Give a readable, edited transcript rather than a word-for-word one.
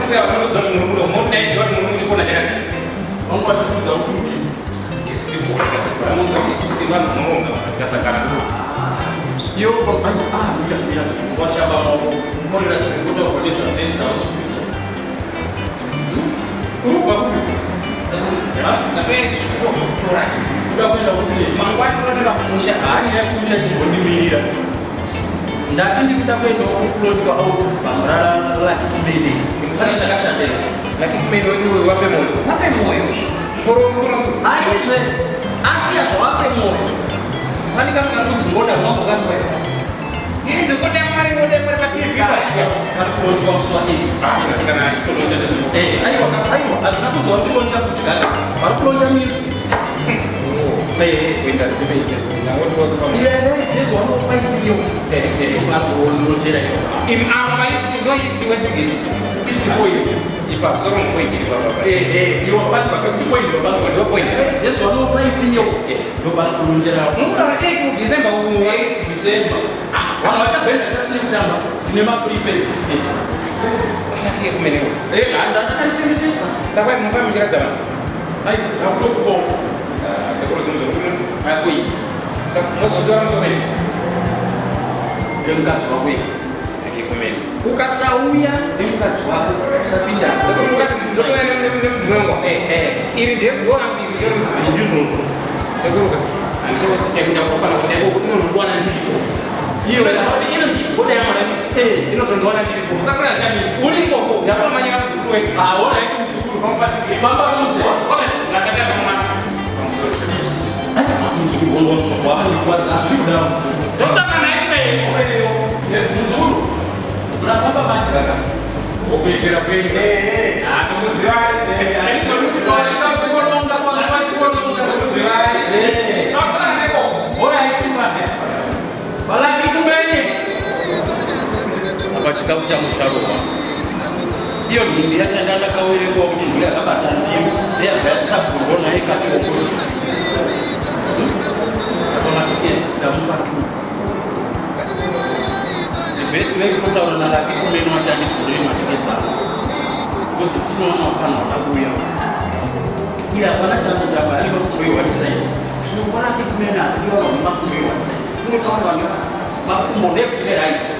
Munokuya munoziva kuti muri kuno, munodaidzwa kuti muri kuchikona chakadii. Vangu vachikudza kuti udii. Isu tiri kuona tikasakara, munoziva kuti isusu tiri vanhu vanoronga tikasangana sekuru. Iyo ah muchamira washamba maoko morera zvekutaurwa nezvatenzi hausi kuita. Uri kubva kupi? Sekuru, ndatoya kuzokutora. Kuda kuenda kupi? Mangwana tinotanga kumusha. Haani yekumusha chibondimirira. Ndati ndikuda kuendawo kuplotwa au pamurara Lucky Kumene. Pane chakashata here? Lucky Kumene wedu wape moyo. Wape moyo. Korokoro. Aizve. Asiya zvawape moyo. Pane kamwe kanonzi ngoda mwako kati wewe. Ngenze ngoda mwari ngoda mwari pa TV pa. Kari kulonjwa musi wa 8. Kana achitolonja ndemo. Eh, aiwa aiwa, hazvina kunzi vari kulonja kudya. Vari kulonja music. Eh, kuenda zime ize. Ile Jesu wanofa iyo. Eh, eh, vari iyo. Im ava east ndo east west gate. East point. Ipapo soro point iri papa. Eh, eh, iwo pati pake point papa. Ndo point. Jesu wanofa iyo. Ndo vari kulonjera. Munotaura 8 December uyu. December. Vanhu vachabhenda chasiri kutamba tine ma prepaid tickets. Anakike kumenewo. Eh, handandakachengetedza. Saka munofamba muchiratidza vanhu. Ai, ndakutokutoka. Sekuru zvinhu zvokuti akui. Saka mozotora musomeni. Nemukadzi wako iwe. Achikumeni. Ukasauya nemukadzi wako usapinda. Sekuru ndotoya nemudzimai wangu. Ehe. Iri ndiye wangu iri ndiye mudzimai. Ndizvozvo. Sekuru handisokufana kuti inonondiwana ndiripo. Iyo Inochigoda yamwana Eh. inotondiwana ndiripo. Sakura chami Urikoko. ndakamanyira muzukuru wedu. Ah, ora muzukuru. Famba mushe. Ndakatanga mwana. Pamusoro. Muzukuru wandikwadza zviri kudaro. Ndosangana ikweyo. Muzukuru. Unafamba manje kaka. Okuitira kwenyu. Eh, eh. Ah, tokuzivai. Eh. Sakura neko. Ora ikumane. Balaki kumene. Apa chikafu changu charowa. Iyo nhumbi yacho ndakawerengwa kuti ndiyo yakabata ndiro ndeyabva yatsagurwa naye kachoko. Matiketi ndamupa two. The best way kunotaura naLucky Kumene wati andidzorere matiketi ako. Because tinoona utano hwakabuya. Iye hapana chaanotamba ari makumbo one side. Zvino kwaLucky Kumene hakudiwa vanhu nemakumbo one side. Kunoda vanhu makumbo left neright.